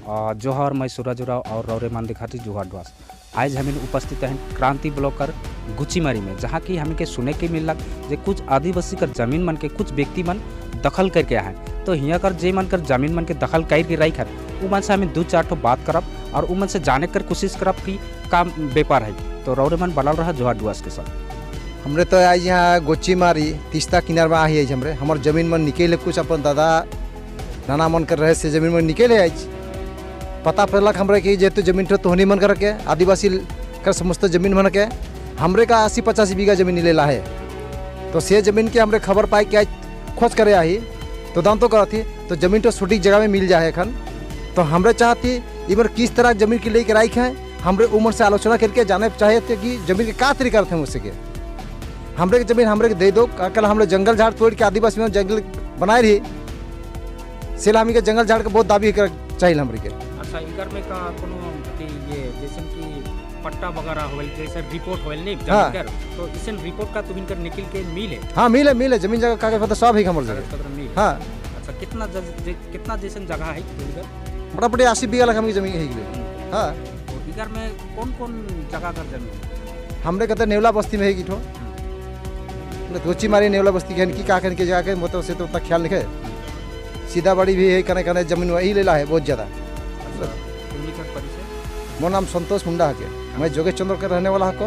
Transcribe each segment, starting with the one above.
जोहर, मैं सूरज राव और रौरे मान दिखाती जोहर डुआस। आज हमें उपस्थित हैं क्रांति ब्लॉकर गुचीमारी में, जहाँ की हमें के सुने के मिलक जे कुछ आदिवासी कर जमीन मन के कुछ व्यक्ति मन दखल करके आए। तो हियाँ कर जे मन कर जमीन मन के दखल करके रही है उ मन से हमें दो चार ठो बात करब और उ मन से जाने कर कोशिश करब कि काम व्यापार है। तो रौरे मन बनल रहा जोहर डुआस के साथ। हमरे तो आज यहाँ गोचीमारी तीस्ता किनार में आई है। हमरे हमार जमीन मन निकले कुछ अपन दादा नाना मन कर रहे से जमीन मन निकले आज पता पड़लक हमरे कि जेतु जमीन तो तोहनी मन कर के आदिवासी कर समस्त जमीन मन के हमरे का 80-85 बीघा जमीन लेला है। तो से जमीन के हमरे खबर पाए कि आज खोज करे आई तो दाम तो करती तो जमीन तो सटीक जगह में मिल जाए एखन। तो हमरे चाहती इबर किस तरह जमीन के लेकर आई है, हमरे उम्र से आलोचना करके जाने चाहे थे कि जमीन के का तरीका थे मुझसे के हमरे के जमीन हमरे के दे दो। कल हमरे जंगल झाड़ तोड़ के आदिवासी में जंगल बनाए रही सेला हमी के जंगल झाड़ के बहुत दाबी कर चाहिए हमरे के। अच्छा, इनकर में का कोनो ये जैसन कि पट्टा वगैरह होल जैसे रिपोर्ट होल नहीं जमीन हाँ। कर, तो इसन रिपोर्ट का तुम इनकर निकल के मिले? हाँ मिले मिले जमीन जगह कागज पत्र सब है हमर जगह। कागज पत्र मिले। हाँ। अच्छा, कितना जैसन जगह है इनकर? मोटामोटी 80 बीघा लग हमकी जमीन है गेले। हाँ। तो इधर में कौन कौन जगह कर जमीन? हमरे कहते नेवला बस्ती में है कि ठो गोचीमारी नेवला बस्ती के की का के जगह के मतलब से तो उतना ख्याल नहीं है। सीधाबाड़ी भी है कने कने जमीन वही लेला है बहुत ज़्यादा। मोर नाम संतोष मुंडा है, मैं जोगेश चंद्र के रहने वाला हको।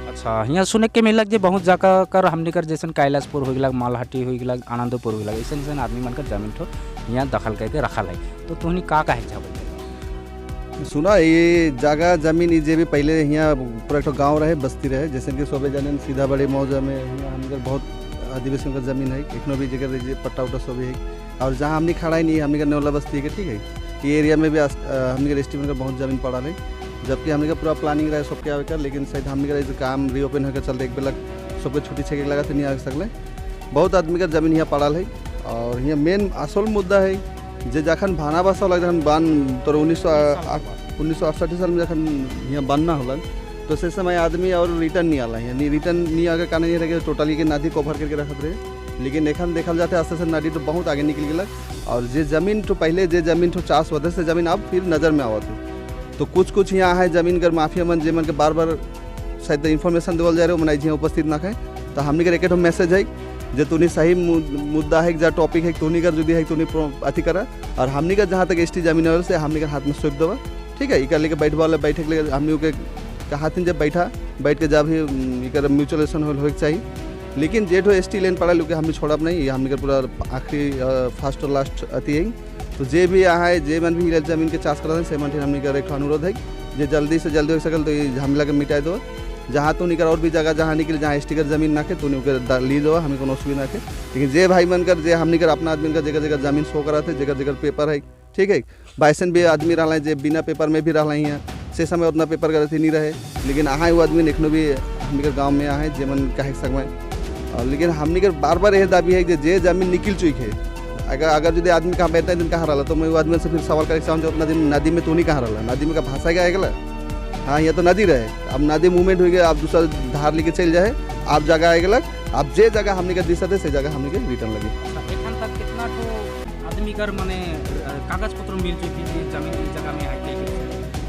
अच्छा, यहाँ सुने के मिलक जे बहुत जगह कर हमने कर जैसन कैलाशपुर हो गया, मालहाटी हो गया, आनंदपुर हो गया, ऐसे ऐसे आदमी मन कर जमीन तो यहाँ दखल करके रखल है। तो तुहनी का कहे चाहबे? सुना ये जगह जमीन जे भी पहले यहाँ पूरा एक गाँव रहे बस्ती रहे, जैसे कि सोबे जाने सीधाबाड़ी मौजा में यहाँ हमने बहुत आदिवासियों का जमीन है, एखनो भी जगह पट्टा उट्टा सब है। और जहाँ हमने खड़ा ही नहीं हमने का नेवला बस्ती है, ठीक है, ये एरिया में भी हमने का रेस्टोरेंट का बहुत जमीन पड़ा है, जबकि हमने का पूरा प्लानिंग रहे सबके आवे कर, लेकिन शायद हमने का काम रीओपन होकर चलते एक बेला सबके छुट्टी छेके लगा तो नहीं आ सकले। बहुत आदमी का जमीन यहाँ पड़ल है। और यहाँ मेन असल मुद्दा है जे जखन भाना बसा होलक जखन बान तोर 1968 साल में जखन यहाँ बान्ना होलक तो से समय आदमी और रिटर्न नहीं आला है, रिटर्न नहीं आगे कारण ये रहे टोटली के नदी कवर करके रखत रहे। लेकिन एखन देखल जाते आस्ते आस्ते नदी तो बहुत आगे निकल गया और जे जमीन तो पहले जे जमीन तो चाष होते से जमीन अब फिर नज़र में आवत है। तो कुछ कुछ यहाँ है जमीन कर माफिया मन जे मन के बार बार शायद इन्फॉर्मेशन देवल जा रहे मन यहाँ उपस्थित ना है। तो हमने के एक मैसेज है जे तुनी सही मुद्दा है जा टॉपिक है तुनी कर जो है तुनी अथी करा और हमने का जहाँ तक एस टी जमीन है से हमने के हाथ में सौंप देवा, ठीक है। इकर लेके बैठवा वाला बैठक ले हमने के हाथ में जब बैठा बैठ के जब भी इकर म्यूचुअलेशन हो चाहिए। लेकिन जेठ हो एस टी लेन पड़ा लोग हमने छोड़ब नहीं, हमने के पूरा आखिरी फर्स्ट और लास्ट अथी है। तो जे भी यहाँ है जे मन भी जमीन के चाष करा से मन हमने के एक अनुरोध है जे जल्दी से जल्दी हो सकल तो ये झमेला के मिटाई दो। जहाँ तो निकल और भी जगह जहाँ निकल जहाँ एस टी कर जमीन ना के तो उनके ली दो, हमें कोनो असुविधा के। लेकिन जे भाई मन कर जे हमने कर अपना आदमी का जगह जगह जमीन शो करा थे जगह जगह पेपर है, ठीक है। बाइसन भी आदमी रहा है जे बिना पेपर में भी रहा है से समय उतना पेपर कर नहीं रहे, लेकिन अहाँ वो आदमी एखनो भी हमने के गाँव में आए जे मन कहे सकमें। और लेकिन हमने के बार बार यह दाबी है कि जे जमीन निकल चुकी है अगर अगर यदि आदमी कहाँ बैठता है दिन कहाँ रहा तो मैं वो आदमी से फिर सवाल करे चाहूँ उतना दिन नदी में तो नहीं कहाँ रहा, नदी में का भाषा क्या गला? हाँ यह तो नदी रहे, अब नदी मूवमेंट हो गया, आप दूसरा धार लेके चल जाए आप जगह आए गलक, आप जे जगह हमने के दिशा थे से जगह हमने के रिटर्न लगी। एखन तक कितना तो आदमी कर माने कागज पत्र मिल चुकी है जमीन की जगह में आए?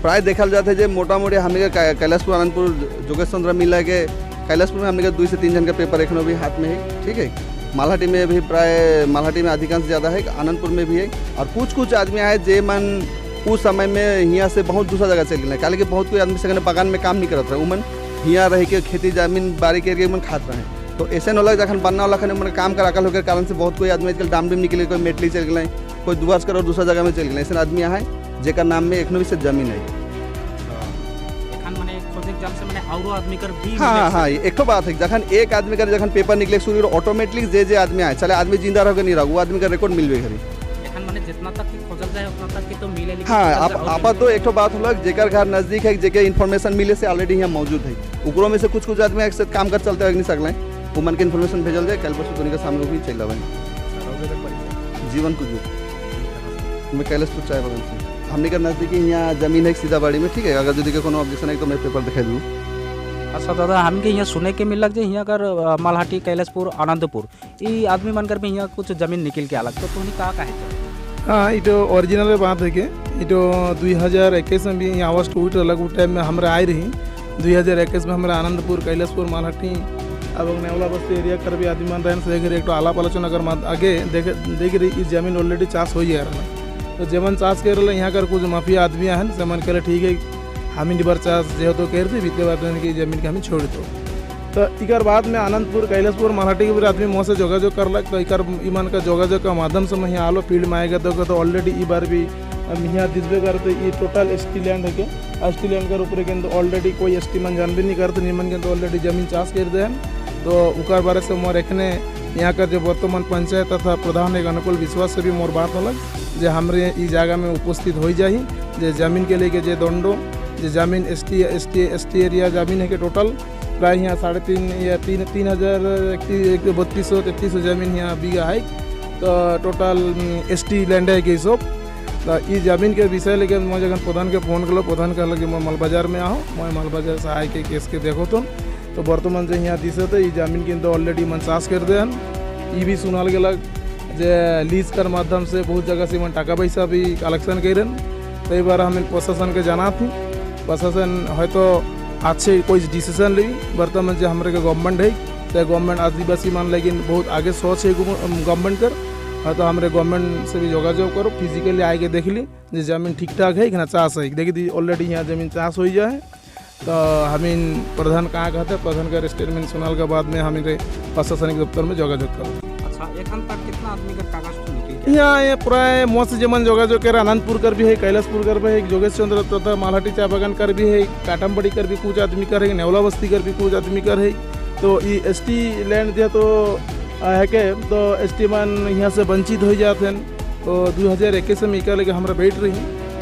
प्राय देखल जाते है जे मोटा मोटी हमने के कैलाशपुर आनंदपुर जोगेश चंद्र मिला के कैलाशपुर में हमने के 2 से 3 जन का पेपर एखनो भी हाथ में है, ठीक है। मालहाटी में भी प्राय मालहाटी में अधिकांश ज़्यादा है, आनंदपुर में भी है। और कुछ कुछ आदमी आए जे मन उस समय में यहाँ से बहुत दूसरा जगह चल गए, काले कि बहुत कोई आदमी से बगान में काम नहीं करत रहे, उमन हियाँ रह के खेती जमीन बाड़ी करके उमन खात रहे। तो ऐसे न जखन बनना वाला उमन काम कर अकल होकर कारण से बहुत कोई आदमी आजकल डाम डूम निकले, कोई मेटली चल गए, कोई दुआर्स कर और दूसरा जगह में चल गए, ऐसे आदमी आए जेकर नाम में एखनो भी से जमीन है। हाँ हाँ एक तो बात है जखन एक आदमी का जखन पेपर निकले शुरू ऑटोमेटिकली जे जे आदमी आए चले आदमी जिंदा रहो नहीं रहो वो आदमी का रिकॉर्ड मिलबे करी। जितना तक की खोजल जाए उतना तक की तो मिले। हाँ आप तो एक तो बात होलक जेकर घर नज़दीक है जेके इन्फॉर्मेशन मिले से ऑलरेडी यहाँ मौजूद है, उकरो में से कुछ कुछ आदमी एक साथ काम कर चलते नहीं सकले वो मन के इन्फॉर्मेशन भेजल जाए कल परसों के सामने भी चल आवे। जीवन कुजूर, मैं कैलाशपुर चाय बगान से, हमने का नज़दीकी यहाँ जमीन है सीधाबाड़ी में, ठीक है। अगर यदि कोनो ऑब्जेक्शन है तो मैं पेपर दिखाई दूँ। अच्छा दादा, हमके यहाँ सुने के मिलक जे यहाँ कर मालहाटी कैलाशपुर आनंदपुर ये आदमी मन कर भी यहाँ कुछ जमीन निकल के अलग, तो तुमने का कहे? हाँ, इटो ओरिजिनल बात है कि इटो 2021 में भी आवाज़ टूट रहा। उ टाइम में हमरा आई रही 2021 में हमरा आनंदपुर, कैलाशपुर, मालहट्टी अब नेवला बस्ती एरिया कर भी आदमी मन रहे से एक तो आलाप आलोचना कर आगे देख देख रही इस जमीन ऑलरेडी चाष हो गया रहा। तो जेमन चाष कर रहा यहाँ कर कुछ माफिया आदमी आन से मन करे ठीक है हम निबर चाष जेहेतु कर दी बीते बात की जमीन के हमें छोड़ दो। तो इकर बाद में आनंदपुर, कैलाशपुर, मालहट्टी के भी आदमी मोह से जोगाजोग करलक। तो इकर ईमान का जोगाजोग का माध्यम से मैं यहाँ आलो फील्ड में आएगा तो ऑलरेडी ई बार भी यहाँ दिसबे करते ये टोटल एसटी लैंड है के एसटी लैंड कर ऊपर के ऑलरेडी कोई एसटी मन जानबे नहीं करते निमन के तो ऑलरेडी जमीन चाष कर दे। तो उकर बारे से मोर एखने यहाँ का जो वर्तमान पंचायत तथा प्रधान एक अनुकूल विश्वास से भी मोर बात होलक जे हमरे इस जगह में उपस्थित हो जाही जे जमीन के लेके जे दंडो जे जमीन S T S T S T area जमीन है के टोटल प्राय यहाँ 3.5 या 3,000 3200 3300 जमीन यहाँ बीघा है। तो टोटल एसटी लैंड है कि सब। तो इस जमीन के विषय लेके मैं जगह प्रधान के फोन करो, प्रधान कहल कि मैं मालबाजार में आओ, मैं मालबाजार से आए के केस के देखो तो वर्तमान जो यहाँ दिसे तो ये जमीन के ऑलरेडी मन चाष कर दे। ये भी सुनाल गलक जे लीज कर माध्यम से बहुत जगह से मन टाका पैसा भी कलेक्शन करन। तो एक बार हमें प्रशासन के जाना थी, प्रशासन हयतो अच्छे कोई डिसीजन ली। वर्तमान जो हमारे के गवर्नमेंट है तो गवर्नमेंट आदिवासी मान लेकिन बहुत आगे सोच है गवर्नमेंट कर, हाँ तो हमारे गवर्नमेंट से भी जोगाजोग करो फिजिकली आके देख ली जे जमीन ठीक ठाक है कि ना चाष है। देख दी ऑलरेडी यहाँ जमीन चाष हो जाए। तो हमें प्रधान कहाँ कहते हैं, प्रधान का स्टेटमेंट सुनाल के बाद में हमें प्रशासनिक दफ्तर में जोगाजोग करो। अच्छा, एखन तक कितना आदमी का कागज तो निकल गया? यहाँ ये प्राय मोस जमन जोगाजोग कर आनंदपुर कर भी है, कैलाशपुर कर भी है, जोगेश चंद्र तथा मालहट्टी चाय बागान कर भी है, काटमबड़ी कर भी कुछ आदमी कर है, नेवला बस्ती कर भी कुछ आदमी कर है। तो ये एस टी लैंड जो तो है के तो एस टी मन यहाँ से वंचित हो जाते हैं। तो 2021 में इका लेके हमारा बैठ रही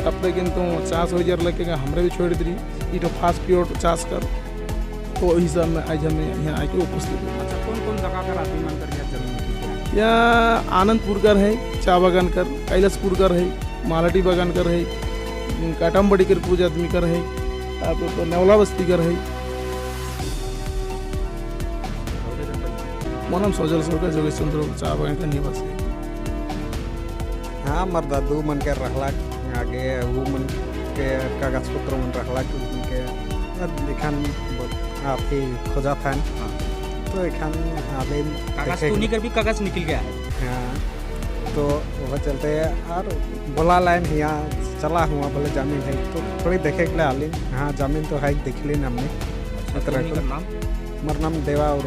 तब तक तो चाष हो जाए लेके हमारे भी छोड़ दी ये तो फास्ट पीरियड चाष कर। तो वही सब में आज हमें यहाँ आके उपस्थित हुए। अच्छा, कौन कौन जगह कर आदमी मन कर जमीन की? यहाँ आनंदपुर कर है, चा बागान कर, कैलाशपुर कर है, मालहट्टी बागान कर है, काटमबड़ी कर कुछ आदमी कर है, आप तो नेवला बस्ती कर है। मोर नाम सजल सरकार, जोगेश चंद्र चा बागान का निवासी है। हाँ, मर दादू मन के रहला आगे वो मन के कागज पत्र मन रहला उनके एखान आप ही खोजा था। तो एखान आले कागज तो नहीं कर भी कागज निकल गया है। हाँ, तो वह चलते और बोला लाइन यहाँ चला हुआ बोले जमीन है तो थोड़ी देखे के लिए आलिन। हाँ, जमीन तो है देख ली हमने। अच्छा, नाम? मोर नाम देवा और।